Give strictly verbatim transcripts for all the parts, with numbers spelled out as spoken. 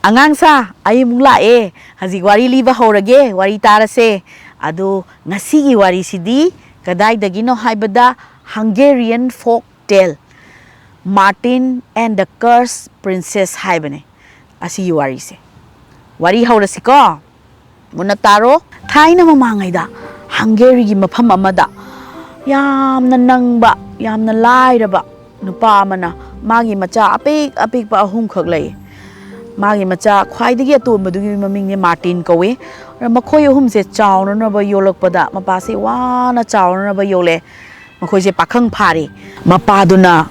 ꯑꯉꯥꯡꯁꯥ, ꯑꯩ ꯑꯃꯨꯛ ꯂꯥꯛꯑꯦ꯫ ꯍꯧꯖꯤꯛ ꯋꯥꯔꯤ ꯂꯤꯕ ꯍꯧꯔꯒꯦ, ꯋꯥꯔꯤ ꯇꯥꯔꯁꯦ꯫ ꯑꯗꯣ ꯉꯁꯤꯒꯤ ꯋꯥꯔꯤꯁꯤꯗꯤ ꯀꯗꯥꯏꯗꯒꯤꯅꯣ ꯍꯥꯏꯕꯗ, Hungarian folk tale, Martin and the Cursed Princess ꯍꯥꯏꯕꯅꯦ ꯑꯁꯤꯒꯤ ꯋꯥꯔꯤꯁꯦ꯫ ꯋꯥꯔꯤ ꯍꯧꯔꯁꯤꯀꯣ꯫ ꯃꯨꯟꯅ ꯇꯥꯔꯣ꯫ ꯊꯥꯏꯅ ꯃꯃꯥꯡꯉꯩꯗ ꯍꯪꯒꯦꯔꯤꯒꯤ ꯃꯐꯝ ꯑꯃꯗ ꯌꯥꯝꯅ ꯅꯪꯕ, ꯌꯥꯝꯅ ꯂꯥꯏꯔꯕ ꯅꯨꯄꯥ ꯑꯃꯅ ꯃꯥꯒꯤ ꯃꯆꯥ ꯑꯄꯤꯛ ꯑꯄꯤꯛꯄ ꯑꯍꯨꯝꯈꯛ ꯂꯩ꯫ ꯃꯥꯒꯤ ꯃꯆꯥ ꯈ꯭ꯋꯥꯏꯗꯒꯤ ꯑꯇꯣꯟꯕꯗꯨꯒꯤ ꯃꯃꯤꯡꯅꯦ ꯃꯥꯔꯇꯤꯟ ꯀꯧꯏ꯫ ꯑꯗ ꯃꯈꯣꯏ ꯑꯍꯨꯝꯁꯦ ꯆꯥꯎꯅꯅꯕ ꯌꯣꯛꯂꯛꯄꯗ, ꯃꯄꯥꯁꯦ ꯋꯥꯅ ꯆꯥꯎꯅꯅꯕ ꯌꯣꯛꯂꯦ꯫ ꯃꯈꯣꯏꯁꯦ ꯄꯥꯈꯪ ꯐꯥꯔꯦ꯫ ꯃꯄꯥꯗꯨꯅ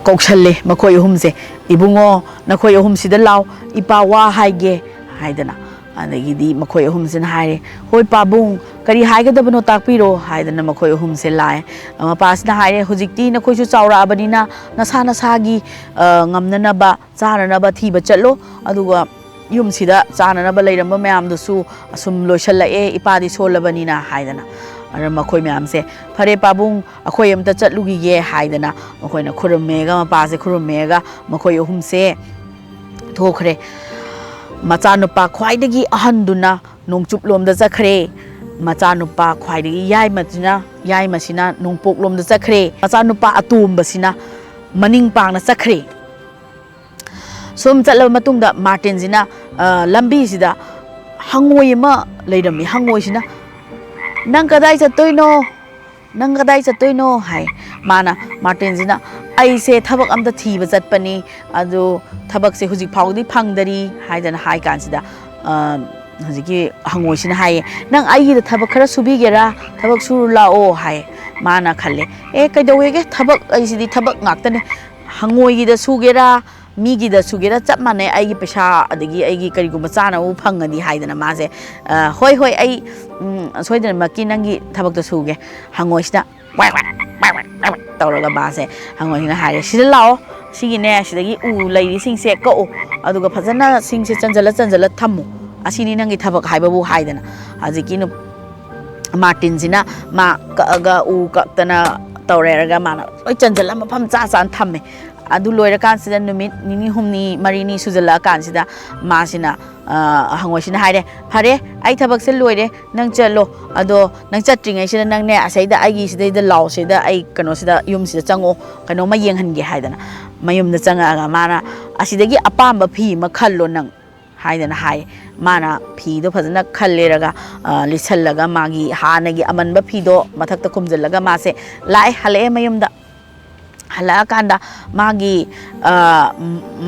ꯀꯧꯁꯜꯂꯦ ꯃꯈꯣꯏ ꯑꯍꯨꯝꯁꯦ, "ꯏꯕꯨꯡꯉꯣ, ꯅꯈꯣꯏ ꯑꯍꯨꯝꯁꯤꯗ ꯂꯥꯎ, ꯏꯄꯥ ꯋꯥ ꯍꯥꯏꯒꯦ" ꯍꯥꯏꯗꯅ꯫ ꯑꯗꯒꯤꯗꯤ ꯃꯈꯣꯏ ꯑꯍꯨꯝꯁꯤꯅ ꯍꯥꯏꯔꯦ, "ꯍꯣꯏ ꯄꯥꯕꯨꯡ, ꯀꯔꯤ ꯍꯥꯏꯒꯗꯕꯅꯣ ꯇꯥꯛꯄꯤꯔꯣ" ꯍꯥꯏꯗꯅ ꯃꯈꯣꯏ ꯑꯍꯨꯝꯁꯦ ꯂꯥꯛꯑꯦ꯫ ꯃꯄꯥꯁꯤꯅ ꯍꯥꯏꯔꯦ, "ꯍꯧꯖꯤꯛꯇꯤ ꯅꯈꯣꯏꯁꯨ ꯆꯥꯎꯔꯛꯑꯕꯅꯤꯅ ꯅꯁꯥ ꯅꯁꯥꯒꯤ, ꯑ, ꯉꯝꯅꯅꯕ ꯆꯥꯅꯅꯕ ꯊꯤꯕ ꯆꯠꯂꯣ, ꯑꯗꯨꯒ ꯌꯨꯝꯁꯤꯗ ꯆꯥꯅꯅꯕ ꯂꯩꯔꯝꯕ ꯃꯌꯥꯝꯗꯨꯁꯨ ꯑꯁꯨꯝ ꯂꯣꯏꯁꯜꯂꯛꯑꯦ, ꯏꯄꯥꯗꯤ ꯁꯣꯜꯂꯕꯅꯤꯅ" ꯍꯥꯏꯗꯅ꯫ ꯑꯗꯨꯅ ꯃꯈꯣꯏ ꯃꯌꯥꯝꯁꯦ, "ꯐꯔꯦ ꯄꯥꯕꯨꯡ, ꯑꯩꯈꯣꯏ ꯑꯝꯇ ꯆꯠꯂꯨꯈꯤꯒꯦ" ꯍꯥꯏꯗꯅ ꯃꯈꯣꯏꯅ ꯈꯨꯔꯨꯝꯃꯦꯒ, ꯃꯄꯥꯁꯦ ꯈꯨꯔꯨꯝꯃꯦꯒ ꯃꯈꯣꯏ ꯑꯍꯨꯝꯁꯦ ꯊꯣꯛꯈ꯭ꯔꯦ꯫ ꯃꯆꯥꯅꯨꯄꯥ ꯈ꯭ꯋꯥꯏꯗꯒꯤ ꯑꯍꯟꯗꯨꯅ ꯅꯣꯡꯆꯨꯞꯂꯣꯝꯗ ꯆꯠꯈ꯭ꯔꯦ꯫ ꯃꯆꯥꯅꯨꯄꯥ ꯈ꯭ꯋꯥꯏꯗꯒꯤ ꯌꯥꯏꯃꯁꯤꯅ, ꯌꯥꯏꯃꯁꯤꯅ ꯅꯣꯡꯄꯣꯛꯂꯣꯝꯗ ꯆꯠꯈ꯭ꯔꯦ꯫ ꯃꯆꯥꯅꯨꯄꯥ ꯑꯇꯣꯝꯕꯁꯤꯅ ꯃꯅꯤꯡ ꯄꯥꯡꯅ ꯆꯠꯈ꯭ꯔꯦ꯫ ꯁꯨꯝ ꯆꯠꯂꯕ ꯃꯇꯨꯡꯗ ꯃꯥꯔꯇꯤꯟꯁꯤꯅ, ꯑ, ꯂꯝꯕꯤꯁꯤꯗ ꯍꯪꯉꯣꯏ ꯑꯃ ꯂꯩꯔꯝꯃꯤ꯫ ꯍꯪꯉꯣꯏꯁꯤꯅ, "ꯅꯪ ꯀꯗꯥꯏ ꯆꯠꯇꯣꯏꯅꯣ? ꯅꯪ ꯀꯗꯥꯏ ꯆꯠꯇꯣꯏꯅꯣ?" ꯍꯥꯏ꯫ ꯃꯥꯅ, ꯃꯥꯔꯇꯤꯟꯁꯤꯅ, "ꯑꯩꯁꯦ ꯊꯕꯛ ꯑꯝꯇ ꯊꯤꯕ ꯆꯠꯄꯅꯤ, ꯑꯗꯨ ꯊꯕꯛꯁꯦ ꯍꯧꯖꯤꯛ ꯐꯥꯎꯗꯤ ꯐꯪꯗꯔꯤ" ꯍꯥꯏꯗꯅ ꯍꯥꯏ ꯀꯥꯟꯁꯤꯗ, ꯑ, ꯍꯧꯖꯤꯛꯀꯤ ꯍꯪꯉꯣꯏꯁꯤꯅ ꯍꯥꯏꯌꯦ, "ꯅꯪ ꯑꯩꯒꯤꯗ ꯊꯕꯛ ꯈꯔ ꯁꯨꯕꯤꯒꯦꯔꯥ? ꯊꯕꯛ ꯁꯨꯔꯨ ꯂꯥꯛꯑꯣ" ꯍꯥꯏ꯫ ꯃꯥꯅ ꯈꯜꯂꯦ, "ꯑꯦ, ꯀꯩꯗꯧꯋꯦꯒꯦ? ꯊꯕꯛ ꯑꯩꯁꯤꯗꯤ ꯊꯕꯛ ꯉꯥꯛꯇꯅꯦ꯫ ꯍꯪꯉꯣꯏꯒꯤꯗ ꯁꯨꯒꯦꯔꯥ, ꯃꯤꯒꯤꯗ ꯁꯨꯒꯦꯔꯥ ꯆꯞ ꯃꯥꯟꯅꯩ꯫ ꯑꯩꯒꯤ ꯄꯩꯁꯥ ꯑꯗꯒꯤ ꯑꯩꯒꯤ ꯀꯔꯤꯒꯨꯝꯕ ꯆꯥꯅꯕ ꯐꯪꯉꯗꯤ" ꯍꯥꯏꯗꯅ ꯃꯥꯁꯦ, "ꯑ, ꯍꯣꯏ, ꯍꯣꯏ, ꯑꯩ, ꯎꯝ, ꯁꯣꯏꯗꯅꯃꯛꯀꯤ ꯅꯪꯒꯤ ꯊꯕꯛꯇꯣ ꯁꯨꯒꯦ"꯫ ꯍꯪꯉꯣꯏꯁꯤꯅ ꯋꯥꯏ ꯋꯥꯏ ꯋꯥꯏ ꯋꯥꯏ ꯋꯥꯏ ꯋꯥꯏ ꯇꯧꯔꯒ ꯃꯥꯁꯦ, ꯍꯪꯉꯣꯏꯁꯤꯅ ꯍꯥꯏꯔꯦ, "ꯁꯤꯗ ꯂꯥꯛꯑꯣ, ꯁꯤꯒꯤꯅꯦ, ꯁꯤꯗꯒꯤ ꯎ ꯂꯩꯔꯤꯁꯤꯡꯁꯦ ꯀꯛꯎ, ꯑꯗꯨꯒ ꯐꯖꯅ ꯁꯤꯡꯁꯦ ꯆꯟꯖꯜꯂ ꯆꯟꯖꯜꯂ ꯊꯝꯃꯨ, ꯑꯁꯤꯅꯤ ꯅꯪꯒꯤ ꯊꯕꯛ" ꯍꯥꯏꯕꯕꯨ ꯍꯥꯏꯗꯅ꯫ ꯍꯧꯖꯤꯛꯀꯤ ꯅꯨ-, ꯃꯥꯔꯇꯤꯟꯁꯤꯅ ꯃꯥ ꯀꯛꯑꯒ, ꯎ ꯀꯛꯇꯅ ꯇꯧꯔꯦꯔꯒ ꯃꯥꯅ ꯂꯣꯏ ꯆꯟꯖꯜꯂ ꯃꯐꯝ ꯆꯥ ꯆꯥꯅ ꯊꯝꯃꯦ꯫ ꯑꯗꯨ ꯂꯣꯏꯔꯀꯥꯟꯁꯤꯗ ꯅꯨꯃꯤꯠ ꯅꯤꯅꯤ ꯍꯨꯝꯅꯤ ꯃꯔꯤꯅꯤ ꯁꯨꯖꯜꯂꯛꯑꯀꯥꯟꯁꯤꯗ ꯃꯥꯁꯤꯅ, ꯑ, ꯍꯪꯉꯣꯏꯁꯤꯅ ꯍꯥꯏꯔꯦ, "ꯐꯔꯦ, ꯑꯩ ꯊꯕꯛꯁꯦ ꯂꯣꯏꯔꯦ, ꯅꯪ ꯆꯠꯂꯣ꯫ ꯑꯗꯣ ꯅꯪ ꯆꯠꯇ꯭ꯔꯤꯉꯩꯁꯤꯗ ꯅꯪꯅꯦ ꯑꯁꯩꯗ ꯑꯩꯒꯤ ꯁꯤꯗꯩꯗ ꯂꯥꯎꯁꯤꯗ ꯑꯩ ꯀꯩꯅꯣꯁꯤꯗ ꯌꯨꯝꯁꯤꯗ ꯆꯪꯉꯛꯑꯣ, ꯀꯩꯅꯣꯝꯃ ꯌꯦꯡꯍꯟꯒꯦ" ꯍꯥꯏꯗꯅ ꯃꯌꯨꯝꯗ ꯆꯪꯉꯛꯑꯒ ꯃꯥꯅ, "ꯑꯁꯤꯗꯒꯤ ꯑꯄꯥꯝꯕ ꯐꯤ ꯑꯃ ꯈꯜꯂꯣ ꯅꯪ" ꯍꯥꯏꯗꯅ ꯍꯥꯏ꯫ ꯃꯥꯅ ꯐꯤꯗꯣ ꯐꯖꯅ ꯈꯜꯂꯦꯔꯒ, ꯑ, ꯂꯤꯠꯁꯜꯂꯒ ꯃꯥꯒꯤ ꯍꯥꯟꯅꯒꯤ ꯑꯃꯟꯕ ꯐꯤꯗꯣ ꯃꯊꯛꯇ ꯈꯨꯝꯖꯤꯜꯂꯒ ꯃꯥꯁꯦ ꯂꯥꯛꯑꯦ, ꯍꯜꯂꯛꯑꯦ ꯃꯌꯨꯝꯗ꯫ ꯍꯜꯂꯛꯑꯀꯥꯟꯗ ꯃꯥꯒꯤ, ꯑ,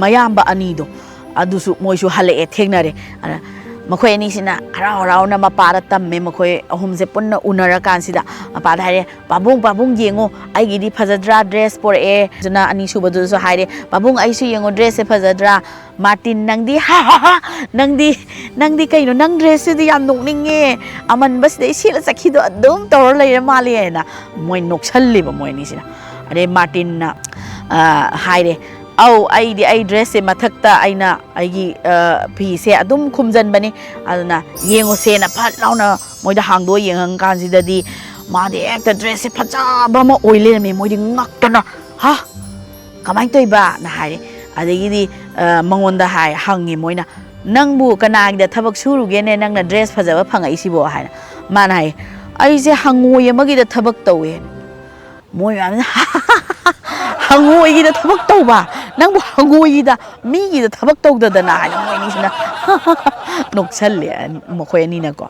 ꯃꯌꯥꯝꯕ ꯑꯅꯤꯗꯣ ꯑꯗꯨꯁꯨ ꯃꯣꯏꯁꯨ ꯍꯜꯂꯛꯑꯦ, ꯊꯦꯡꯅꯔꯦ꯫ ꯑꯗ ꯃꯈꯣꯏ ꯑꯅꯤꯁꯤꯅ ꯍꯔꯥꯎ ꯍꯔꯥꯎꯅ ꯃꯄꯥꯗ ꯇꯝꯃꯦ꯫ ꯃꯈꯣꯏ ꯑꯍꯨꯝꯁꯦ ꯄꯨꯟꯅ ꯎꯅꯔꯀꯥꯟꯁꯤꯗ ꯃꯄꯥꯗ ꯍꯥꯏꯔꯦ, "ꯄꯥꯕꯨꯡ, ꯄꯥꯕꯨꯡ ꯌꯦꯡꯉꯣ, ꯑꯩꯒꯤꯗꯤ ꯐꯖꯗ꯭ꯔꯥ ꯗ꯭ꯔꯦꯁ ꯄꯣꯔꯛꯑꯦ"꯫ ꯑꯗꯨꯅ ꯑꯅꯤꯁꯨꯕꯗꯨꯁꯨ ꯍꯥꯏꯔꯦ, "ꯄꯥꯕꯨꯡ, ꯑꯩꯁꯨ ꯌꯦꯡꯉꯣ, ꯗ꯭ꯔꯦꯁꯁꯦ ꯐꯖꯗ꯭ꯔꯥ?" ꯃꯥꯔꯇꯤꯟ, "ꯅꯪꯗꯤ, ꯍꯥ, ꯍꯥ, ꯍꯥ, ꯅꯪꯗꯤ, ꯅꯪꯗꯤ ꯀꯩꯅꯣ, ꯅꯪ ꯗ꯭ꯔꯦꯁꯁꯤꯗꯤ ꯌꯥꯝ ꯅꯣꯛꯅꯤꯡꯉꯦ, ꯑꯃꯟꯕꯁꯤꯗꯩ ꯁꯦꯠꯂ ꯆꯠꯈꯤꯗꯣ ꯑꯗꯨꯝ ꯇꯧꯔ ꯂꯩꯔ ꯃꯥꯜꯂꯦ" ꯍꯥꯏꯅ ꯃꯣꯏ ꯅꯣꯛꯁꯜꯂꯤꯕ ꯃꯣꯏ ꯑꯅꯤꯁꯤꯅ꯫ ꯑꯗꯩ ꯃꯥꯔꯇꯤꯟꯅ, ꯑ, ꯍꯥꯏꯔꯦ, "ꯑꯧ, ꯑꯩꯗꯤ ꯑꯩ ꯗ꯭ꯔꯦꯁꯁꯦ ꯃꯊꯛꯇ ꯑꯩꯅ ꯑꯩꯒꯤ, ꯑ, ꯐꯤꯁꯦ ꯑꯗꯨꯝ ꯈꯨꯝꯖꯟꯕꯅꯤ, ꯑꯗꯨꯅ ꯌꯦꯡꯉꯨꯁꯦꯅ" ꯐꯠ ꯂꯥꯎꯅ ꯃꯣꯏꯗ ꯍꯥꯡꯗꯣꯛꯑ ꯌꯦꯡꯍꯟ ꯀꯥꯟꯁꯤꯗꯗꯤ ꯃꯥꯗꯤ ꯍꯦꯛꯇ ꯗ꯭ꯔꯦꯁꯁꯦ ꯐꯖꯕ ꯑꯃ ꯑꯣꯏ ꯂꯩꯔꯝꯃꯦ꯫ ꯃꯣꯏꯗꯤ ꯉꯛꯇꯅ, "ꯍꯥ, ꯀꯃꯥꯏꯅ ꯇꯧꯔꯤꯕꯅ?" ꯍꯥꯏꯔꯦ꯫ ꯑꯗꯒꯤꯗꯤ, ꯑ, ꯃꯉꯣꯟꯗ ꯍꯥꯏ, ꯍꯪꯉꯦ ꯃꯣꯏꯅ, "ꯅꯪꯕꯨ ꯀꯅꯥꯒꯤꯗ ꯊꯕꯛ ꯁꯨꯔꯨꯒꯦꯅꯦ, ꯅꯪꯅ ꯗ꯭ꯔꯦꯁ ꯐꯖꯕ ꯐꯪꯉꯛꯏꯁꯤꯕꯣ?" ꯍꯥꯏꯅ꯫ ꯃꯥꯅ ꯍꯥꯏ, "ꯑꯩꯁꯦ ꯍꯪꯉꯣꯏ ꯑꯃꯒꯤꯗ ꯊꯕꯛ ꯇꯧꯋꯦ"꯫ ꯃꯣꯏ ꯃꯌꯥꯝꯁꯤꯅ, "ꯍꯪꯉꯣꯏꯒꯤꯗ ꯊꯕꯛ ꯇꯧꯕ? ꯅꯪꯕꯨ ꯍꯪꯉꯣꯏꯒꯤꯗ, ꯃꯤꯒꯤꯗ ꯊꯕꯛ ꯇꯧꯗꯗꯅ?" ꯍꯥꯏꯅ ꯃꯣꯏ ꯑꯅꯤꯁꯤꯅ ꯅꯣꯛꯁꯜꯂꯦ, ꯃꯈꯣꯏ ꯑꯅꯤꯅꯀꯣ꯫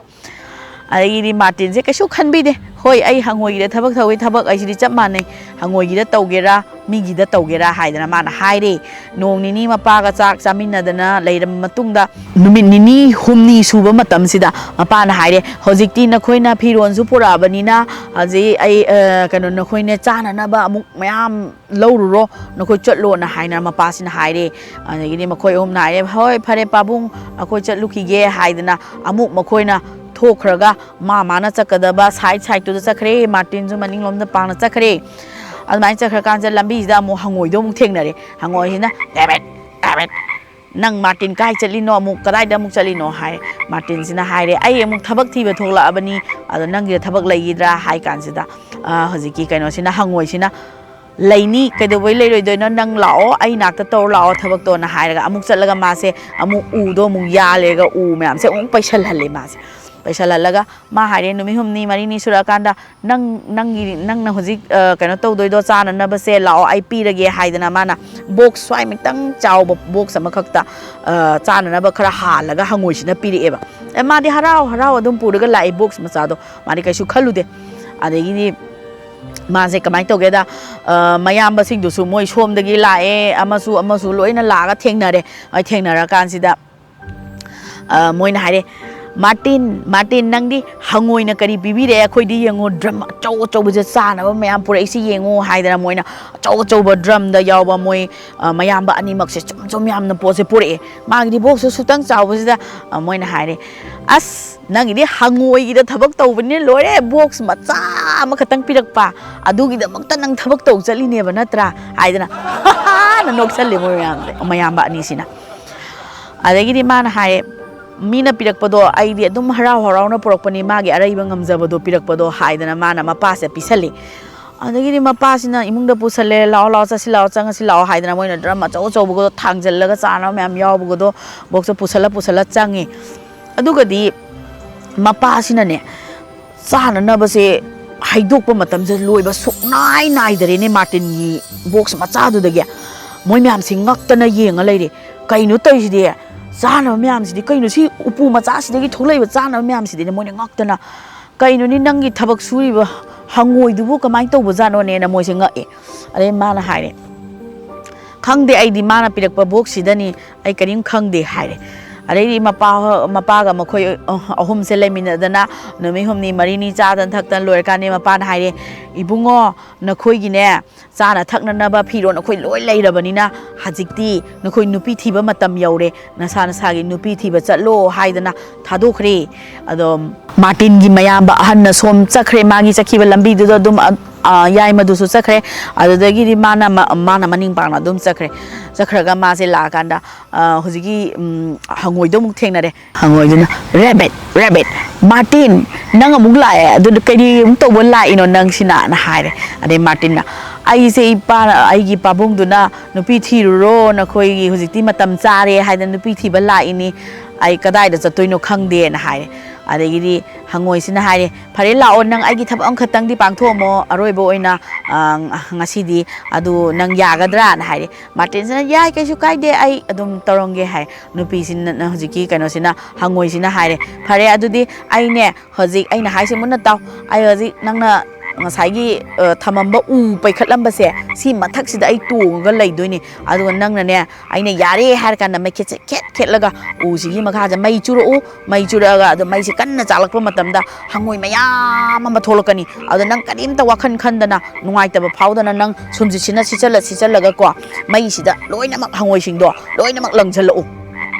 ꯑꯗꯒꯤꯗꯤ ꯃꯥꯔꯇꯤꯟꯁꯦ ꯀꯩꯁꯨ ꯈꯟꯕꯤꯗꯦ꯫ "ꯍꯣꯏ, ꯑꯩ ꯍꯪꯉꯣꯏꯒꯤꯗ ꯊꯕꯛ ꯇꯧꯋꯤ, ꯊꯕꯛ ꯍꯥꯏꯁꯤꯗꯤ ꯆꯞ ꯃꯥꯟꯅꯩ, ꯍꯪꯉꯣꯏꯒꯤꯗ ꯇꯧꯒꯦꯔꯥ, ꯃꯤꯒꯤꯗ ꯇꯧꯒꯦꯔꯥ?" ꯍꯥꯏꯗꯅ ꯃꯥꯅ ꯍꯥꯏꯔꯦ꯫ ꯅꯣꯡ ꯅꯤꯅꯤ ꯃꯄꯥꯒ ꯆꯥꯛ ꯆꯥꯃꯤꯟꯅꯗꯅ ꯂꯩꯔꯕ ꯃꯇꯨꯡꯗ, ꯅꯨꯃꯤꯠ ꯅꯤꯅꯤ ꯍꯨꯝꯅꯤ ꯁꯨꯕ ꯃꯇꯝꯁꯤꯗ ꯃꯄꯥꯅ ꯍꯥꯏꯔꯦ, "ꯍꯧꯖꯤꯛꯇꯤ ꯅꯈꯣꯏꯅ ꯐꯤꯔꯣꯜꯁꯨ ꯄꯨꯔꯛꯑꯕꯅꯤꯅ, ꯍꯧꯖꯤꯛ ꯑꯩ, ꯑ, ꯀꯩꯅꯣ, ꯅꯈꯣꯏꯅ ꯆꯥꯅꯅꯕ ꯑꯃꯨꯛ ꯃꯌꯥꯝ ꯂꯧꯔꯨꯔꯣ, ꯅꯈꯣꯏ ꯆꯠꯂꯣꯅ" ꯍꯥꯏꯅ ꯃꯄꯥꯁꯤꯅ ꯍꯥꯏꯔꯦ꯫ ꯑꯗꯒꯤꯗꯤ ꯃꯈꯣꯏ ꯑꯍꯨꯝꯅ ꯍꯥꯏꯔꯦ, "ꯍꯣꯏ, ꯐꯔꯦ ꯄꯥꯕꯨꯡ, ꯑꯩꯈꯣꯏ ꯆꯠꯂꯨꯈꯤꯒꯦ" ꯍꯥꯏꯗꯅ ꯑꯃꯨꯛ ꯃꯈꯣꯏꯅ ꯊꯣꯛꯈ꯭ꯔꯒ ꯃꯥ ꯃꯥꯅ ꯆꯠꯀꯗꯕ ꯁꯥꯏꯠ ꯁꯥꯏꯠꯇꯨꯗ ꯆꯠꯈ꯭ꯔꯦ, ꯃꯥꯔꯇꯤꯟꯁꯨ ꯃꯅꯤꯡꯂꯣꯝꯗ ꯄꯥꯡꯅ ꯆꯠꯈ꯭ꯔꯦ꯫ ꯑꯗꯨꯃꯥꯏꯅ ꯆꯠꯈ꯭ꯔꯀꯥꯟꯁꯤꯗ ꯂꯝꯕꯤꯁꯤꯗ ꯑꯃꯨꯛ ꯍꯪꯉꯣꯏꯗꯣ ꯑꯃꯨꯛ ꯊꯦꯡꯅꯔꯦ꯫ ꯍꯪꯉꯣꯏꯁꯤꯅ, "ꯗꯦꯕꯤꯠ, ꯗꯦꯕꯤꯠ, ꯅꯪ ꯃꯥꯔꯇꯤꯟ ꯀꯥꯏ ꯆꯠꯂꯤꯅꯣ? ꯑꯃꯨꯛ ꯀꯗꯥꯏꯗ ꯑꯃꯨꯛ ꯆꯠꯂꯤꯅꯣ?" ꯍꯥꯏ꯫ ꯃꯥꯔꯇꯤꯟꯁꯤꯅ ꯍꯥꯏꯔꯦ, "ꯑꯩ ꯑꯃꯨꯛ ꯊꯕꯛ ꯊꯤꯕ ꯊꯣꯛꯂꯛꯑꯕꯅꯤ, ꯑꯗꯣ ꯅꯪꯒꯤꯗ ꯊꯕꯛ ꯂꯩꯈꯤꯗ꯭ꯔꯥ?" ꯍꯥꯏ ꯀꯥꯟꯁꯤꯗ, ꯑ, ꯍꯧꯖꯤꯛꯀꯤ ꯀꯩꯅꯣꯁꯤꯅ, ꯍꯪꯉꯣꯏꯁꯤꯅ, ꯂꯩꯅꯤ, ꯀꯩꯗꯧꯕꯩ ꯂꯩꯔꯣꯏꯗꯣꯏꯅꯣ? ꯅꯪ ꯂꯥꯛꯑꯣ, ꯑꯩ ꯅꯥꯛꯇ ꯇꯧꯔ ꯂꯥꯛꯑꯣ ꯊꯕꯛꯇꯣꯅ ꯍꯥꯏꯔꯒ ꯑꯃꯨꯛ ꯆꯠꯂꯒ ꯃꯥꯁꯦ ꯑꯃꯨꯛ ꯎꯗꯣ ꯑꯃꯨꯛ ꯌꯥꯜꯂꯦꯒ ꯎ ꯃꯌꯥꯝꯁꯦ ꯑꯃꯨꯛ ꯄꯩꯁꯜꯍꯜꯂꯦ꯫ ꯃꯥꯁꯦ ꯄꯩꯁꯜꯍꯜꯂꯒ ꯃꯥ ꯍꯥꯏꯔꯦ, ꯅꯨꯃꯤꯠ ꯍꯨꯝꯅꯤ ꯃꯔꯤꯅꯤ ꯁꯨꯔꯛꯑꯀꯥꯟꯗ ꯅꯪ ꯅꯪꯒꯤ ꯅꯪꯅ ꯍꯧꯖꯤꯛ ꯀꯩꯅꯣ ꯇꯧꯗꯣꯏꯗꯣ ꯆꯥꯅꯅꯕꯁꯦ ꯂꯥꯛꯑꯣ, ꯑꯩ ꯄꯤꯔꯒꯦ ꯍꯥꯏꯗꯅ ꯃꯥꯅ ꯕꯣꯛꯁ ꯁ꯭ꯋꯥꯏꯃꯨꯛꯇꯪ ꯆꯥꯎꯕ ꯕꯣꯛꯁ ꯑꯃꯈꯛꯇ ꯆꯥꯅꯅꯕ ꯈꯔ ꯍꯥꯜꯂꯒ ꯍꯪꯉꯣꯏꯁꯤꯅ ꯄꯤꯔꯛꯑꯦꯕ꯫ ꯑꯦ ꯃꯥꯗꯤ ꯍꯔꯥꯎ ꯍꯔꯥꯎ ꯑꯗꯨꯝ ꯄꯨꯔꯒ ꯂꯥꯛꯑꯦ ꯕꯣꯛꯁ ꯃꯆꯥꯗꯣ꯫ ꯃꯥꯗꯤ ꯀꯩꯁꯨ ꯈꯜꯂꯨꯗꯦ꯫ ꯑꯗꯒꯤꯗꯤ ꯃꯥꯁꯦ ꯀꯃꯥꯏꯅ ꯇꯧꯒꯦꯗ, ꯃꯌꯥꯝꯕꯁꯤꯡꯗꯨꯁꯨ ꯃꯣꯏ ꯁꯣꯝꯗꯒꯤ ꯂꯥꯛꯑꯦ, ꯑꯃꯁꯨ ꯑꯃꯁꯨ ꯂꯣꯏꯅ ꯂꯥꯛꯑꯒ ꯊꯦꯡꯅꯔꯦ꯫ ꯊꯦꯡꯅꯔꯀꯥꯟꯁꯤꯗ ꯃꯣꯏꯅ ꯍꯥꯏꯔꯦ, ꯃꯥꯔꯇꯤꯟ, ꯃꯥꯔꯇꯤꯟ, ꯅꯪꯗꯤ ꯍꯪꯉꯣꯏꯅ ꯀꯔꯤ ꯄꯤꯕꯤꯔꯛꯑꯦ? ꯑꯩꯈꯣꯏꯗꯤ ꯌꯦꯡꯉꯣ, ꯗ꯭ꯔꯝ ꯑꯆꯧ ꯑꯆꯧꯕꯁꯦ ꯆꯥꯅꯕ ꯃꯌꯥꯝ ꯄꯨꯔꯛꯏꯁꯤ ꯌꯦꯡꯉꯣ ꯍꯥꯏꯗꯅ ꯃꯣꯏꯅ ꯑꯆꯧ ꯑꯆꯧꯕ ꯗ꯭ꯔꯝꯗ ꯌꯥꯎꯕ ꯃꯣꯏ ꯃꯌꯥꯝꯕ ꯑꯅꯤꯃꯛꯁꯦ ꯆꯨꯝ ꯆꯨꯝ ꯌꯥꯝꯅ ꯄꯣꯠꯁꯦ ꯄꯨꯔꯛꯑꯦ꯫ ꯃꯥꯒꯤꯗꯤ ꯕꯣꯛꯁꯁꯨ ꯁꯨꯛꯇꯪ ꯆꯥꯎꯕꯁꯤꯗ ꯃꯣꯏꯅ ꯍꯥꯏꯔꯦ, ꯑꯁ, ꯅꯪꯒꯤꯗꯤ ꯍꯪꯉꯣꯏꯒꯤꯗ ꯊꯕꯛ ꯇꯧꯕꯅꯤꯅ ꯂꯣꯏꯔꯦ, ꯕꯣꯛꯁ ꯃꯆꯥ ꯑꯃꯈꯛꯇꯪ ꯄꯤꯔꯛꯄ, ꯑꯗꯨꯒꯤꯗꯃꯛꯇ ꯅꯪ ꯊꯕꯛ ꯇꯧ ꯆꯠꯂꯤꯅꯦꯕ ꯅꯠꯇ꯭ꯔꯥ? ꯍꯥꯏꯗꯅ ꯅꯣꯛꯁꯜꯂꯦ ꯃꯣꯏ ꯃꯌꯥꯝꯁꯦ, ꯃꯌꯥꯝꯕ ꯑꯅꯤꯁꯤꯅ꯫ ꯑꯗꯒꯤꯗꯤ ꯃꯥꯅ ꯍꯥꯏꯌꯦ, ꯃꯤꯅ ꯄꯤꯔꯛꯄꯗꯣ ꯑꯩꯗꯤ ꯑꯗꯨꯝ ꯍꯔꯥꯎ ꯍꯔꯥꯎꯅ ꯄꯨꯔꯛꯄꯅꯤ, ꯃꯥꯒꯤ ꯑꯔꯩꯕ ꯉꯝꯖꯕꯗꯣ ꯄꯤꯔꯛꯄꯗꯣ ꯍꯥꯏꯗꯅ ꯃꯥꯅ ꯃꯄꯥꯁꯦ ꯄꯤꯁꯜꯂꯤ꯫ ꯑꯗꯒꯤꯗꯤ ꯃꯄꯥꯁꯤꯅ ꯏꯃꯨꯡꯗ ꯄꯨꯁꯜꯂꯦ, ꯂꯥꯛꯑꯣ ꯂꯥꯛꯑꯣ, ꯆꯠꯁꯤ ꯂꯥꯛꯑꯣ, ꯆꯪꯉꯁꯤ ꯂꯥꯛꯑꯣ ꯍꯥꯏꯗꯅ ꯃꯣꯏꯅ ꯗ꯭ꯔꯝ ꯑꯆꯧ ꯑꯆꯧꯕꯒꯗꯣ ꯊꯥꯡꯖꯜꯂꯒ ꯆꯥꯅꯕ ꯃꯌꯥꯝ ꯌꯥꯎꯕꯒꯗꯣ ꯕꯣꯛꯁꯇ ꯄꯨꯁꯜꯂ ꯄꯨꯁꯜꯂ ꯆꯪꯉꯤ꯫ ꯑꯗꯨꯒꯗꯤ ꯃꯄꯥꯁꯤꯅꯅꯦ, ꯆꯥꯅꯅꯕꯁꯦ ꯍꯩꯗꯣꯛꯄ ꯃꯇꯝꯁꯦ ꯂꯣꯏꯕ ꯁꯨꯛꯅꯥꯏ ꯅꯥꯏꯗꯔꯦꯅꯦ ꯃꯥꯔꯇꯤꯟꯒꯤ ꯕꯣꯛꯁ ꯃꯆꯥꯗꯨꯗꯒꯤ꯫ ꯃꯣꯏ ꯃꯌꯥꯝꯁꯤ ꯉꯛꯇꯅ ꯌꯦꯡꯉ ꯂꯩꯔꯦ꯫ ꯀꯩꯅꯣ ꯇꯧꯔꯤꯁꯤꯗꯤ? ꯆꯥꯅꯕ ꯃꯌꯥꯝꯁꯤꯗꯤ ꯀꯩꯅꯣ? ꯁꯤ ꯎꯄꯨ ꯃꯆꯥꯁꯤꯗꯒꯤ ꯊꯣꯛꯂꯛꯏꯕ ꯆꯥꯅꯕ ꯃꯌꯥꯝꯁꯤꯗꯤꯅꯦ ꯃꯣꯏꯅ ꯉꯛꯇꯅ, "ꯀꯩꯅꯣꯅꯤ ꯅꯪꯒꯤ ꯊꯕꯛ ꯁꯨꯔꯤꯕ ꯍꯪꯉꯣꯏꯗꯨꯕꯨ ꯀꯃꯥꯏꯅ ꯇꯧꯕꯖꯥꯠꯅꯣꯅꯦꯅ?" ꯃꯣꯏꯁꯦ ꯉꯛꯑꯦ꯫ ꯑꯗꯩ ꯃꯥꯅ ꯍꯥꯏꯔꯦ, "ꯈꯪꯗꯦ, ꯑꯩꯗꯤ ꯃꯥꯅ ꯄꯤꯔꯛꯄ ꯕꯣꯛꯁꯁꯤꯗꯅꯤ, ꯑꯩ ꯀꯔꯤꯝ ꯈꯪꯗꯦ" ꯍꯥꯏꯔꯦ꯫ ꯑꯗꯩꯗꯤ ꯃꯄꯥ ꯃꯄꯥꯒ ꯃꯈꯣꯏ ꯑꯍꯨꯝꯁꯦ ꯂꯩꯃꯤꯟꯅꯗꯅ ꯅꯨꯃꯤꯠ ꯍꯨꯝꯅꯤ ꯃꯔꯤꯅꯤ ꯆꯥꯗꯅ ꯊꯛꯇꯅ ꯂꯣꯏꯔꯀꯥꯟꯗ ꯃꯄꯥꯅ ꯍꯥꯏꯔꯦ, "ꯏꯕꯨꯡꯉꯣ, ꯅꯈꯣꯏꯒꯤꯅꯦ ꯆꯥꯅ ꯊꯛꯅꯅꯕ ꯐꯤꯔꯣꯜ ꯑꯩꯈꯣꯏ ꯂꯣꯏ ꯂꯩꯔꯕꯅꯤꯅ ꯍꯧꯖꯤꯛꯇꯤ ꯅꯈꯣꯏ ꯅꯨꯄꯤ ꯊꯤꯕ ꯃꯇꯝ ꯌꯧꯔꯦ, ꯅꯁꯥ ꯅꯁꯥꯒꯤ ꯅꯨꯄꯤ ꯊꯤꯕ ꯆꯠꯂꯣ" ꯍꯥꯏꯗꯅ ꯊꯥꯗꯣꯛꯈ꯭ꯔꯦ꯫ ꯑꯗꯣ ꯃꯥꯔꯇꯤꯟꯒꯤ ꯃꯌꯥꯝꯕ ꯑꯍꯟꯅ ꯁꯣꯝ ꯆꯠꯈ꯭ꯔꯦ, ꯃꯥꯒꯤ ꯆꯠꯈꯤꯕ ꯂꯝꯕꯤꯗꯨꯗ ꯑꯗꯨꯝ, ꯑ, ꯑ, ꯌꯥꯏꯃꯗꯨꯁꯨ ꯆꯠꯈ꯭ꯔꯦ꯫ ꯑꯗꯨꯗꯒꯤꯗꯤ ꯃꯥꯅ ꯃ-, ꯃꯥꯅ ꯃꯅꯤꯡ ꯄꯥꯡꯅ ꯑꯗꯨꯝ ꯆꯠꯈ꯭ꯔꯦ꯫ ꯆꯠꯈ꯭ꯔꯒ ꯃꯥꯁꯦ ꯂꯥꯛꯑꯀꯥꯟꯗ, ꯑ, ꯍꯧꯖꯤꯛꯀꯤ, ꯎꯝ, ꯍꯪꯉꯣꯏꯗꯣ ꯑꯃꯨꯛ ꯊꯦꯡꯅꯔꯦ꯫ ꯍꯪꯉꯣꯏꯗꯨꯅ, "Rabbit, rabbit, ꯃꯥꯔꯇꯤꯟ, ꯅꯪ ꯑꯃꯨꯛ ꯂꯥꯛꯑꯦ, ꯑꯗꯨ ꯀꯔꯤ ꯑꯃꯨꯛ ꯇꯧꯕ ꯂꯥꯛꯏꯅꯣ ꯅꯪꯁꯤꯅ?" ꯍꯥꯏꯔꯦ꯫ ꯑꯗꯩ ꯃꯥꯔꯇꯤꯟꯅ, "ꯑꯩꯁꯦ ꯏꯄꯥꯅ, ꯑꯩꯒꯤ ꯄꯥꯕꯨꯡꯗꯨꯅ ꯅꯨꯄꯤ ꯊꯤꯔꯨꯔꯣ, ꯅꯈꯣꯏꯒꯤ ꯍꯧꯖꯤꯛꯇꯤ ꯃꯇꯝ ꯆꯥꯔꯦ" ꯍꯥꯏꯗꯅ ꯅꯨꯄꯤ ꯊꯤꯕ ꯂꯥꯛꯏꯅꯤ, "ꯑꯩ ꯀꯗꯥꯏꯗ ꯆꯠꯇꯣꯏꯅꯣ ꯈꯪꯗꯦꯅ" ꯍꯥꯏꯔꯦ꯫ ꯑꯗꯒꯤꯗꯤ ꯍꯪꯉꯣꯏꯁꯤꯅ ꯍꯥꯏꯔꯦ, "ꯐꯔꯦ, ꯂꯥꯛꯑꯣ, ꯅꯪ ꯑꯩꯒꯤ ꯊꯕꯛ ꯑꯃꯈꯛꯇꯪꯗꯤ ꯄꯥꯡꯊꯣꯛꯑꯝꯃꯣ, ꯑꯔꯣꯏꯕ ꯑꯣꯏꯅ, ꯑ, ꯉꯁꯤꯗꯤ, ꯑꯗꯨ ꯅꯪ ꯌꯥꯒꯗ꯭ꯔꯥꯅ?" ꯍꯥꯏꯔꯦ꯫ ꯃꯥꯔꯇꯤꯟꯁꯤꯅ, "ꯌꯥꯏ, ꯀꯩꯁꯨ ꯀꯥꯏꯗꯦ, ꯑꯩ ꯑꯗꯨꯝ ꯇꯧꯔꯝꯒꯦ" ꯍꯥꯏ꯫ ꯅꯨꯄꯤꯁꯤꯅ, ꯍꯧꯖꯤꯛꯀꯤ ꯀꯩꯅꯣꯁꯤꯅ, ꯍꯪꯉꯣꯏꯁꯤꯅ ꯍꯥꯏꯔꯦ, "ꯐꯔꯦ, ꯑꯗꯨꯗꯤ ꯑꯩꯅꯦ ꯍꯧꯖꯤꯛ ꯑꯩꯅ ꯍꯥꯏꯁꯦ ꯃꯨꯟꯅ ꯇꯥꯎ꯫ ꯑꯩ ꯍꯧꯖꯤꯛ ꯅꯪꯅ ꯉꯁꯥꯏꯒꯤ, ꯑ, ꯊꯝꯃꯝꯕ ꯎ ꯄꯩꯈꯠꯂꯝꯕꯁꯦ, ꯁꯤ ꯃꯊꯛꯁꯤꯗ ꯑꯩ ꯇꯣꯡꯉꯒ ꯂꯩꯗꯣꯏꯅꯤ꯫ ꯑꯗꯨꯒ ꯅꯪꯅꯅꯦ, ꯑꯩꯅ ꯌꯥꯔꯦ ꯍꯥꯏꯔ ꯀꯥꯟꯗ ꯃꯩꯈꯦꯠꯁꯦ ꯈꯦꯠ ꯈꯦꯠꯂꯒ ꯎꯁꯤꯒꯤ ꯃꯈꯥꯁꯦ ꯃꯩ ꯆꯨꯔꯛꯎ꯫ ꯃꯩ ꯆꯨꯔꯛꯑꯒ ꯑꯗꯨ ꯃꯩꯁꯦ ꯀꯟꯅ ꯆꯥꯛꯂꯛꯄ ꯃꯇꯝꯗ ꯍꯪꯉꯣꯏ ꯃꯌꯥꯝ ꯑꯃ ꯊꯣꯛꯂꯛꯀꯅꯤ꯫ ꯑꯗꯣ ꯅꯪ ꯀꯔꯤꯝꯇ ꯋꯥꯈꯜ ꯈꯟꯗꯅ, ꯅꯨꯡꯉꯥꯏꯇꯕ ꯐꯥꯎꯗꯅ ꯅꯪ ꯁꯨꯝꯁꯤꯠꯁꯤꯅ ꯁꯤꯠꯆꯜꯂ ꯁꯤꯠꯆꯜꯂꯒꯀꯣ, ꯃꯩꯁꯤꯗ ꯂꯣꯏꯅꯃꯛ ꯍꯪꯉꯣꯏꯁꯤꯡꯗꯣ ꯂꯣꯏꯅꯃꯛ ꯂꯪꯁꯤꯜꯂꯛꯎ꯫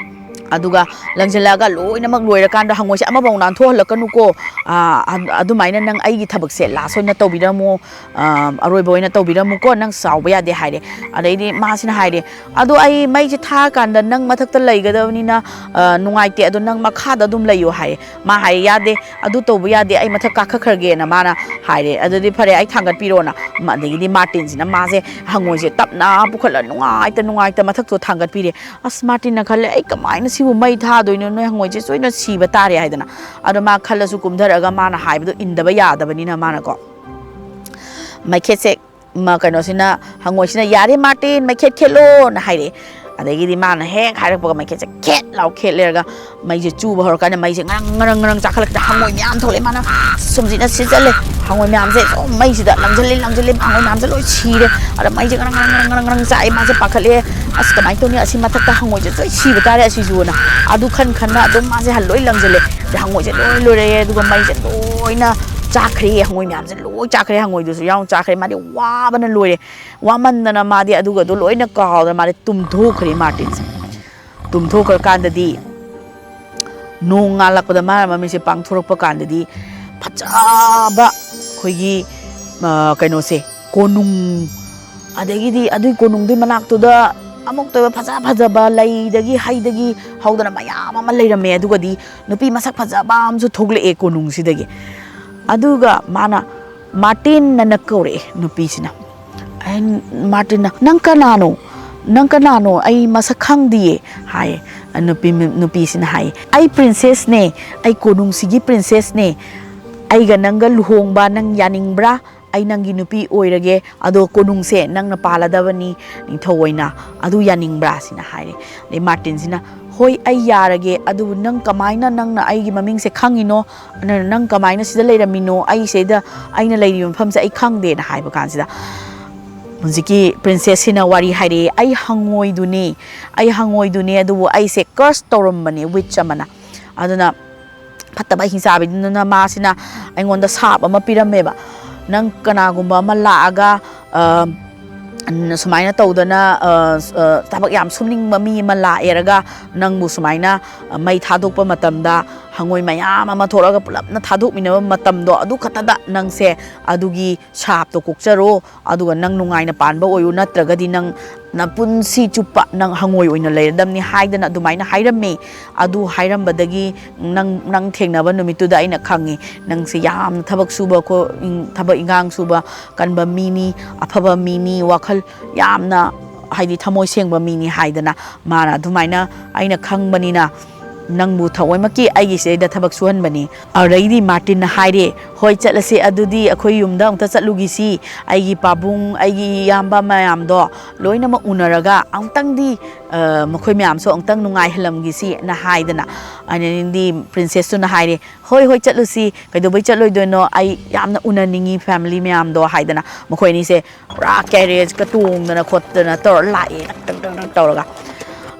ꯑꯗꯨꯒ ꯂꯪꯁꯤꯜꯂꯛꯑꯒ ꯂꯣꯏꯅꯃꯛ ꯂꯣꯏꯔꯀꯥꯟꯗ ꯍꯪꯉꯣꯏꯁꯦ ꯑꯃꯐꯥꯎ ꯅꯥꯟꯊꯣꯛꯍꯜꯂꯛꯀꯅꯨꯀꯣ꯫ ꯑ, ꯑ-, ꯑꯗꯨꯃꯥꯏꯅ ꯅꯪ ꯑꯩꯒꯤ ꯊꯕꯛꯁꯦ ꯂꯥꯁ ꯑꯣꯏꯅ ꯇꯧꯕꯤꯔꯝꯃꯣ, ꯑ, ꯑꯔꯣꯏꯕ ꯑꯣꯏꯅ ꯇꯧꯕꯤꯔꯝꯃꯨꯀꯣ, ꯅꯪ ꯆꯥꯎꯕ ꯌꯥꯗꯦ" ꯍꯥꯏꯔꯦ꯫ ꯑꯗꯩꯗꯤ ꯃꯥꯁꯤꯅ ꯍꯥꯏꯔꯦ, "ꯑꯗꯣ ꯑꯩ ꯃꯩꯁꯦ ꯊꯥꯔꯀꯥꯟꯗ ꯅꯪ ꯃꯊꯛꯇ ꯂꯩꯒꯗꯕꯅꯤꯅ, ꯑ, ꯅꯨꯡꯉꯥꯏꯇꯦ, ꯑꯗꯣ ꯅꯪ ꯃꯈꯥꯗ ꯑꯗꯨꯝ ꯂꯩꯌꯣ" ꯍꯥꯏꯔꯦ꯫ ꯃꯥ ꯍꯥꯏꯔꯦ, "ꯌꯥꯗꯦ, ꯑꯗꯨ ꯇꯧꯕ ꯌꯥꯗꯦ, ꯑꯩ ꯃꯊꯛ ꯀꯥꯈꯠꯈ꯭ꯔꯒꯦꯅ" ꯃꯥꯅ ꯍꯥꯏꯔꯦ꯫ "ꯑꯗꯨꯗꯤ ꯐꯔꯦ, ꯑꯩ ꯊꯥꯡꯒꯠꯄꯤꯔꯣꯅ"꯫ ꯃ-, ꯑꯗꯒꯤꯗꯤ ꯃꯥꯔꯇꯤꯟꯁꯤꯅ ꯃꯥꯁꯦ ꯍꯪꯉꯣꯏꯁꯦ ꯇꯞꯅ ꯄꯨꯈꯠꯂ ꯅꯨꯡꯉꯥꯏꯇ ꯅꯨꯡꯉꯥꯏꯇ ꯃꯊꯛꯇꯣ ꯊꯥꯡꯒꯠꯄꯤꯔꯦ꯫ ꯑꯁ, ꯃꯥꯔꯇꯤꯟꯅ ꯈꯜꯂꯦ, "ꯑꯩ ꯀꯃꯥꯏꯅ ꯁꯤꯕꯨ ꯃꯩ ꯊꯥꯗꯣꯏꯅꯣ? ꯅꯣꯏ ꯍꯪꯉꯣꯏꯁꯦ ꯁꯣꯏꯅ ꯁꯤꯕ ꯇꯥꯔꯦ" ꯍꯥꯏꯗꯅ꯫ ꯑꯗꯣ ꯃꯥ ꯈꯜꯂꯁꯨ ꯀꯨꯝꯊꯔꯛꯑꯒ ꯃꯥꯅ ꯍꯥꯏꯕꯗꯣ ꯏꯟꯗꯕ ꯌꯥꯗꯕꯅꯤꯅ ꯃꯥꯅꯀꯣ, ꯃꯩꯈꯦꯠꯁꯦ, ꯃ-, ꯀꯩꯅꯣꯁꯤꯅ, ꯍꯪꯉꯣꯏꯁꯤꯅ, "ꯌꯥꯔꯦ ꯃꯥꯔꯇꯤꯟ, ꯃꯩꯈꯦꯠ ꯈꯦꯠꯂꯣꯅ" ꯍꯥꯏꯔꯛꯑꯦ꯫ ꯑꯗꯒꯤꯗꯤ ꯃꯥꯅ ꯍꯦꯛ ꯍꯥꯏꯔꯛꯄꯒ ꯃꯩꯈꯦꯠꯁꯦ ꯈꯦꯠ ꯂꯥꯎ ꯈꯦꯠ ꯂꯩꯔꯒ ꯃꯩꯁꯦ ꯆꯨꯕ ꯍꯧꯔꯀꯥꯟꯗ ꯃꯩꯁꯦ ꯉꯔꯪ ꯉꯔꯪ ꯉꯔꯪ ꯆꯥꯈꯠꯂꯛꯄꯗ ꯍꯪꯉꯣꯏ ꯃꯌꯥꯝ ꯊꯣꯛꯂꯛꯑꯦ꯫ ꯃꯥꯅ ꯁꯨꯝꯁꯤꯅ ꯁꯤꯠꯆꯜꯂꯦ꯫ ꯍꯪꯉꯣꯏ ꯃꯌꯥꯝꯁꯦ ꯁꯨꯝ ꯃꯩꯁꯤꯗ ꯂꯪꯁꯤꯜꯂꯦ, ꯂꯪꯁꯤꯜꯂꯦ, ꯍꯪꯉꯣꯏ ꯃꯌꯥꯝꯁꯦ ꯂꯣꯏ ꯁꯤꯔꯦ꯫ ꯑꯗ ꯃꯩꯁꯦ ꯉꯔꯪ ꯉꯔꯪ ꯉꯔꯪ ꯉꯔꯪ ꯉꯔꯪ ꯆꯥꯛꯑꯦ꯫ ꯃꯥꯁꯦ ꯄꯥꯈꯠꯂꯦ꯫ "ꯑꯁ, ꯀꯃꯥꯏꯅ ꯇꯧꯅꯤ? ꯑꯁꯤ ꯃꯊꯛꯇ ꯍꯪꯉꯣꯏꯁꯦ ꯂꯣꯏ ꯁꯤꯕ ꯇꯥꯔꯦ ꯑꯁꯤꯁꯨꯅ"꯫ ꯑꯗꯨ ꯈꯟ ꯈꯟꯅ ꯑꯗꯨꯝ ꯃꯥꯁꯦ ꯍ-, ꯂꯣꯏ ꯂꯪꯁꯤꯜꯂꯦ꯫ ꯑꯗ ꯍꯪꯉꯣꯏꯁꯦ ꯂꯣꯏ ꯂꯣꯏꯔꯛꯑꯦ꯫ ꯑꯗꯨꯒ ꯃꯩꯁꯦ ꯂꯣꯏꯅ ꯆꯥꯈ꯭ꯔꯦ꯫ ꯍꯪꯉꯣꯏ ꯃꯌꯥꯝꯁꯦ ꯂꯣꯏ ꯆꯥꯈ꯭ꯔꯦ꯫ ꯍꯪꯉꯣꯏꯗꯨꯁꯨ ꯌꯥꯎꯅ ꯆꯥꯈ꯭ꯔꯦ꯫ ꯃꯥꯗꯤ ꯋꯥꯕꯅ ꯂꯣꯏꯔꯦ꯫ ꯋꯥꯃꯟꯗꯅ ꯃꯥꯗꯤ ꯑꯗꯨꯒꯗꯣ ꯂꯣꯏꯅ ꯀꯥꯎꯗꯅ ꯃꯥꯗꯤ ꯇꯨꯝꯊꯣꯛꯈ꯭ꯔꯦ ꯃꯥꯔꯇꯤꯟꯁꯦ꯫ ꯇꯨꯝꯊꯣꯛꯈ꯭ꯔꯀꯥꯟꯗꯗꯤ ꯅꯣꯡ ꯉꯥꯜꯂꯛꯄꯗ ꯃꯥꯅ ꯃꯃꯤꯠꯁꯦ ꯄꯥꯡꯊꯣꯔꯛꯄ ꯀꯥꯟꯗꯗꯤ ꯐꯖꯕ ꯑꯩꯈꯣꯏꯒꯤ, ꯑ, ꯀꯩꯅꯣꯁꯦ, ꯀꯣꯅꯨꯡ, ꯑꯗꯒꯤꯗꯤ ꯑꯗꯨꯒꯤ ꯀꯣꯅꯨꯡꯗꯨꯒꯤ ꯃꯅꯥꯛꯇꯨꯗ ꯑꯃꯨꯛꯇ ꯐꯖ ꯐꯖꯕ ꯂꯩꯗꯒꯤ ꯍꯩꯗꯒꯤ ꯍꯧꯗꯅ ꯃꯌꯥꯝ ꯑꯃ ꯂꯩꯔꯝꯃꯦ꯫ ꯑꯗꯨꯒꯗꯤ ꯅꯨꯄꯤ ꯃꯁꯛ ꯐꯖꯕ ꯑꯃꯁꯨ ꯊꯣꯛꯂꯛꯑꯦ ꯀꯣꯅꯨꯡꯁꯤꯗꯒꯤ꯫ ꯑꯗꯨꯒ ꯃꯥꯅ ꯃꯥꯔꯇꯤꯟ ꯑꯅ ꯀꯧꯔꯛꯑꯦ ꯅꯨꯄꯤꯁꯤꯅ꯫ ꯑꯩ, ꯃꯥꯔꯇꯤꯟꯅ, "ꯅꯪ ꯀꯅꯥꯅꯣ? ꯅꯪ ꯀꯅꯥꯅꯣ? ꯑꯩ ꯃꯁꯛ ꯈꯪꯗꯤꯌꯦ" ꯍꯥꯏꯌꯦ꯫ ꯅꯨꯄꯤ, ꯅꯨꯄꯤꯁꯤꯅ ꯍꯥꯏꯌꯦ, "ꯑꯩ ꯄ꯭ꯔꯤꯟꯁꯦꯁꯅꯦ, ꯑꯩ ꯀꯣꯅꯨꯡꯁꯤꯒꯤ ꯄ꯭ꯔꯤꯟꯁꯦꯁꯅꯦ꯫ ꯑꯩꯒ ꯅꯪꯒ ꯂꯨꯍꯣꯡꯕ ꯅꯪ ꯌꯥꯅꯤꯡꯕ꯭ꯔꯥ? ꯑꯩ ꯅꯪꯒꯤ ꯅꯨꯄꯤ ꯑꯣꯏꯔꯒꯦ, ꯑꯗꯣ ꯀꯣꯅꯨꯡꯁꯦ ꯅꯪꯅ ꯄꯥꯜꯂꯗꯕꯅꯤ ꯅꯤꯡꯊꯧ ꯑꯣꯏꯅ꯫ ꯑꯗꯨ ꯌꯥꯅꯤꯡꯕ꯭ꯔꯥ?" ꯁꯤꯅ ꯍꯥꯏꯔꯦ꯫ ꯑꯗꯩ ꯃꯥꯔꯇꯤꯟꯁꯤꯅ, "ꯍꯣꯏ, ꯑꯩ ꯌꯥꯔꯒꯦ, ꯑꯗꯨꯕꯨ ꯅꯪ ꯀꯃꯥꯏꯅ ꯅꯪꯅ ꯑꯩꯒꯤ ꯃꯃꯤꯡꯁꯦ ꯈꯪꯉꯤꯅꯣ? ꯅꯪ, ꯅꯪ ꯀꯃꯥꯏꯅ ꯁꯤꯗ ꯂꯩꯔꯝꯃꯤꯅꯣ? ꯑꯩ ꯁꯤꯗ, ꯑꯩꯅ ꯂꯩꯔꯤꯕ ꯃꯐꯝꯁꯦ ꯑꯩ ꯈꯪꯗꯦꯅ" ꯍꯥꯏꯕ ꯀꯥꯟꯁꯤꯗ, ꯍꯧꯖꯤꯛꯀꯤ ꯄ꯭ꯔꯤꯟꯁꯦꯁꯁꯤꯅ ꯋꯥꯔꯤ ꯍꯥꯏꯔꯛꯑꯦ, "ꯑꯩ ꯍꯪꯉꯣꯏꯗꯨꯅꯤ, ꯑꯩ ꯍꯪꯉꯣꯏꯗꯨꯅꯤ, ꯑꯗꯨꯕꯨ ꯑꯩꯁꯦ ꯀꯔꯁ ꯇꯧꯔꯝꯕꯅꯦ ꯋꯤꯠꯆ ꯑꯃꯅ꯫ ꯑꯗꯨꯅ ꯐꯠꯇꯕ ꯍꯤꯡꯆꯥꯕꯤꯗꯨꯅ ꯃꯥꯁꯤꯅ ꯑꯩꯉꯣꯟꯗ ꯁꯥꯞ ꯑꯃ ꯄꯤꯔꯝꯃꯦꯕ꯫ ꯅꯪ ꯀꯅꯥꯒꯨꯝꯕ ꯑꯃ ꯂꯥꯛꯑꯒ, ꯑ, ꯁꯨꯃꯥꯏꯅ ꯇꯧꯗꯅ, ꯑ, ꯑ, ꯊꯕꯛ ꯌꯥꯝ ꯁꯨꯝꯅꯤꯡꯕ ꯃꯤ ꯑꯃ ꯂꯥꯛꯑꯦꯔꯒ ꯅꯪꯕꯨ ꯁꯨꯃꯥꯏꯅ, ꯑ, ꯃꯩ ꯊꯥꯗꯣꯛꯄ ꯃꯇꯝꯗ ꯍꯪꯉꯣꯏ ꯃꯌꯥꯝ ꯑꯃ ꯊꯣꯛꯂꯒ ꯄꯨꯂꯞꯅ ꯊꯥꯗꯣꯛꯃꯤꯟꯅꯕ ꯃꯇꯝꯗꯣ, ꯑꯗꯨ ꯈꯛꯇꯗ ꯅꯪꯁꯦ ꯑꯗꯨꯒꯤ ꯁꯥꯞꯇꯣ ꯀꯣꯛꯆꯔꯣ, ꯑꯗꯨꯒ ꯅꯪ ꯅꯨꯡꯉꯥꯏꯅ ꯄꯥꯟꯕ ꯑꯣꯏꯌꯨ, ꯅꯠꯇ꯭ꯔꯒꯗꯤ ꯅꯪ ꯅꯄꯨꯟꯁꯤ ꯆꯨꯞꯄ ꯅꯪ ꯍꯪꯉꯣꯏ ꯑꯣꯏꯅ ꯂꯩꯔꯗꯝꯅꯤ" ꯍꯥꯏꯗꯅ ꯑꯗꯨꯃꯥꯏꯅ ꯍꯥꯏꯔꯝꯃꯦ꯫ ꯑꯗꯨ ꯍꯥꯏꯔꯝꯕꯗꯒꯤ ꯅꯪ, ꯅꯪ ꯊꯦꯡꯅꯕ ꯅꯨꯃꯤꯠꯇꯨꯗ ꯑꯩꯅ ꯈꯪꯉꯤ, ꯅꯪꯁꯦ ꯌꯥꯝꯅ ꯊꯕꯛ ꯁꯨꯕ ꯈꯣ-, ꯏꯪ-, ꯊꯕꯛ ꯏꯟꯈꯥꯡ ꯁꯨꯕ ꯀꯟꯕ ꯃꯤꯅꯤ, ꯑꯐꯕ ꯃꯤꯅꯤ, ꯋꯥꯈꯜ ꯌꯥꯝꯅ, ꯍꯥꯏꯗꯤ, ꯊꯃꯣꯏ ꯁꯦꯡꯕ ꯃꯤꯅꯤ ꯍꯥꯏꯗꯅ ꯃꯥꯅ ꯑꯗꯨꯃꯥꯏꯅ ꯑꯩꯅ ꯈꯪꯕꯅꯤꯅ ꯅꯪꯕꯨ ꯊꯑꯣꯏꯃꯛꯀꯤ ꯑꯩꯒꯤ ꯁꯤꯗꯩꯗ ꯊꯕꯛ ꯁꯨꯍꯟꯕꯅꯤ꯫ ꯑꯗꯨꯗꯩꯗꯤ ꯃꯥꯔꯇꯤꯟꯅ ꯍꯥꯏꯔꯦ, "ꯍꯣꯏ, ꯆꯠꯂꯁꯤ, ꯑꯗꯨꯗꯤ ꯑꯩꯈꯣꯏ ꯌꯨꯝꯗ ꯑꯃꯨꯛꯇ ꯆꯠꯂꯨꯈꯤꯁꯤ, ꯑꯩꯒꯤ ꯄꯥꯕꯨꯡ, ꯑꯩꯒꯤ ꯏꯌꯥꯝꯕ ꯃꯌꯥꯝꯗꯣ ꯂꯣꯏꯅꯃꯛ ꯎꯅꯔꯒ ꯑꯃꯨꯛꯇꯪꯗꯤ, ꯑ, ꯃꯈꯣꯏ ꯃꯌꯥꯝꯁꯨ ꯑꯃꯨꯛꯇꯪ ꯅꯨꯡꯉꯥꯏꯍꯜꯂꯝꯈꯤꯁꯤ" ꯅ ꯍꯥꯏꯗꯅ꯫ ꯑꯗꯩꯗꯤ ꯄ꯭ꯔꯤꯟꯁꯦꯁꯇꯨꯅ ꯍꯥꯏꯔꯦ, "ꯍꯣꯏ, ꯍꯣꯏ, ꯆꯠꯂꯨꯁꯤ, ꯀꯩꯗꯧꯕꯩ ꯆꯠꯂꯣꯏꯗꯣꯏꯅꯣ, ꯑꯩ ꯌꯥꯝꯅ ꯎꯅꯅꯤꯡꯉꯤ ꯐꯦꯃꯤꯂꯤ ꯃꯌꯥꯝꯗꯣ" ꯍꯥꯏꯗꯅ ꯃꯈꯣꯏ ꯑꯅꯤꯁꯦ ꯄꯨꯔꯥ ꯀꯦꯔꯤꯌꯦꯖꯀ ꯇꯣꯡꯗꯅ ꯈꯣꯠꯇꯅ ꯇꯧꯔ ꯂꯥꯛꯑꯦ, ꯇꯛ ꯇꯛ ꯇꯛ ꯇꯛ ꯇꯧꯔꯒ꯫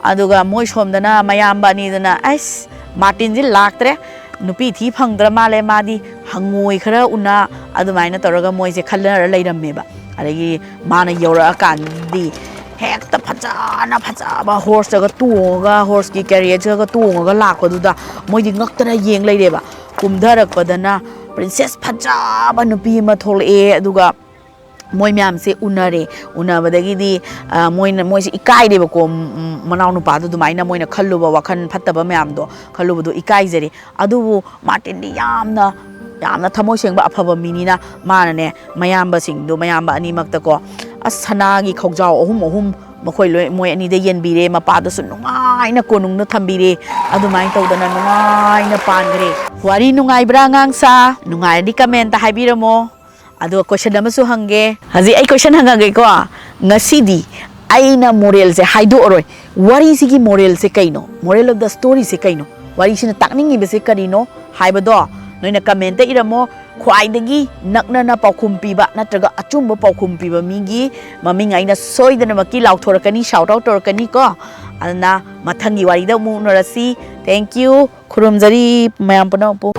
ꯑꯗꯨꯒ ꯃꯣꯏ ꯁꯣꯝꯗꯅ ꯃꯌꯥꯝꯕ ꯑꯅꯤꯗꯨꯅ, "ꯑꯩꯁ, ꯃꯥꯔꯇꯤꯟꯁꯤ ꯂꯥꯛꯇ꯭ꯔꯦ, ꯅꯨꯄꯤ ꯊꯤ ꯐꯪꯗ꯭ꯔ ꯃꯥꯜꯂꯦ, ꯃꯥꯗꯤ ꯍꯪꯉꯣꯏ ꯈꯔ ꯎꯅ", ꯑꯗꯨꯃꯥꯏꯅ ꯇꯧꯔꯒ ꯃꯣꯏꯁꯦ ꯈꯟꯅꯔ ꯂꯩꯔꯝꯃꯦꯕ꯫ ꯑꯗꯒꯤ ꯃꯥꯅ ꯌꯧꯔꯛꯑꯀꯥꯟꯗꯗꯤ ꯍꯦꯛꯇ ꯐꯖꯅ, ꯐꯖꯕ ꯍꯣꯔꯁꯇꯒ ꯇꯣꯡꯉꯒ, ꯍꯣꯔꯁꯀꯤ ꯀꯦꯔꯤꯌꯦꯖꯇꯒ ꯇꯣꯡꯉꯒ ꯂꯥꯛꯄꯗꯨꯗ ꯃꯣꯏꯗꯤ ꯉꯛꯇꯅ ꯌꯦꯡ ꯂꯩꯔꯦꯕ꯫ ꯀꯨꯝꯊꯔꯛꯄꯗꯅ ꯄ꯭ꯔꯤꯟꯁꯦꯁ ꯐꯖꯕ ꯅꯨꯄꯤ ꯑꯃ ꯊꯣꯛꯂꯛꯑꯦ, ꯑꯗꯨꯒ ꯃꯣꯏ ꯃꯌꯥꯝꯁꯦ ꯎꯅꯔꯦ꯫ ꯎꯅꯕꯗꯒꯤꯗꯤ, ꯑ, ꯃꯣꯏꯅ, ꯃꯣꯏꯁꯦ ꯏꯀꯥꯏꯔꯦꯕꯀꯣ, ꯎꯝ, ꯎꯝ, ꯃꯅꯥꯎꯅꯨꯄꯥꯗꯣ ꯑꯗꯨꯃꯥꯏꯅ ꯃꯣꯏꯅ ꯈꯜꯂꯨꯕ ꯋꯥꯈꯜ ꯐꯠꯇꯕ ꯃꯌꯥꯝꯗꯣ ꯈꯜꯂꯨꯕꯗꯣ ꯏꯀꯥꯏꯖꯔꯦ꯫ ꯑꯗꯨꯕꯨ ꯃꯥꯔꯇꯤꯟꯗꯤ ꯌꯥꯝꯅ, ꯌꯥꯝꯅ ꯊꯃꯣꯏ ꯁꯦꯡꯕ ꯑꯐꯕ ꯃꯤꯅꯤꯅ ꯃꯥꯅꯅꯦ ꯃꯌꯥꯝꯕꯁꯤꯡꯗꯣ, ꯃꯌꯥꯝꯕ ꯑꯅꯤꯃꯛꯇꯀꯣ, ꯑꯁ, ꯁꯅꯥꯒꯤ ꯈꯧꯖꯥꯎ ꯑꯍꯨꯝ ꯑꯍꯨꯝ ꯃꯈꯣꯏ ꯂꯣꯏ, ꯃꯣꯏ ꯑꯅꯤꯗ ꯌꯦꯟꯕꯤꯔꯦ꯫ ꯃꯄꯥꯗꯨꯁꯨ ꯅꯨꯡꯉꯥꯏꯅ ꯀꯣꯅꯨꯡꯗ ꯊꯝꯕꯤꯔꯦ꯫ ꯑꯗꯨꯃꯥꯏꯅ ꯇꯧꯗꯅ ꯅꯨꯡꯉꯥꯏꯅ ꯄꯥꯟꯈ꯭ꯔꯦ꯫ ꯋꯥꯔꯤ ꯅꯨꯡꯉꯥꯏꯕ꯭ꯔꯥ, ꯑꯉꯥꯡꯁꯥ? ꯅꯨꯡꯉꯥꯏꯔꯗꯤ comment ꯍꯥꯏꯕꯤꯔꯝꯃꯣ꯫ ꯑꯗꯨꯒ question ꯑꯃꯁꯨ ꯍꯪꯒꯦ꯫ ꯍꯧꯖꯤꯛ ꯑꯩ question ꯍꯪꯉꯒꯦꯀꯣ꯫ ꯉꯁꯤꯗꯤ ꯑꯩꯅ moralꯁꯦ ꯍꯥꯏꯗꯣꯛꯑꯔꯣꯏ꯫ ꯋꯥꯔꯤꯁꯤꯒꯤ moralꯁꯦ ꯀꯩꯅꯣ? Moral of the storyꯁꯦ ꯀꯩꯅꯣ? ꯋꯥꯔꯤꯁꯤꯅ ꯇꯥꯛꯅꯤꯡꯉꯤꯕꯁꯦ ꯀꯔꯤꯅꯣ ꯍꯥꯏꯕꯗꯣ ꯅꯣꯏꯅ commentꯇ ꯏꯔꯝꯃꯣ꯫ ꯈ꯭ꯋꯥꯏꯗꯒꯤ ꯅꯛꯅꯅ ꯄꯥꯎꯈꯨꯝ ꯄꯤꯕ ꯅꯠꯇ꯭ꯔꯒ ꯑꯆꯨꯝꯕ ꯄꯥꯎꯈꯨꯝ ꯄꯤꯕ ꯃꯤꯒꯤ ꯃꯃꯤꯡ ꯑꯩꯅ ꯁꯣꯏꯗꯅꯃꯛꯀꯤ ꯂꯥꯎꯊꯣꯔꯛꯀꯅꯤ, shout out ꯇꯧꯔꯛꯀꯅꯤꯀꯣ꯫ ꯑꯗꯨꯅ ꯃꯊꯪꯒꯤ ꯋꯥꯔꯤꯗ ꯑꯃꯨꯛ ꯎꯅꯔꯁꯤ꯫ Thank you꯫ ꯈꯨꯔꯨꯝꯖꯔꯤ ꯃꯌꯥꯝ ꯄꯨꯝꯅꯃꯛꯄꯨ꯫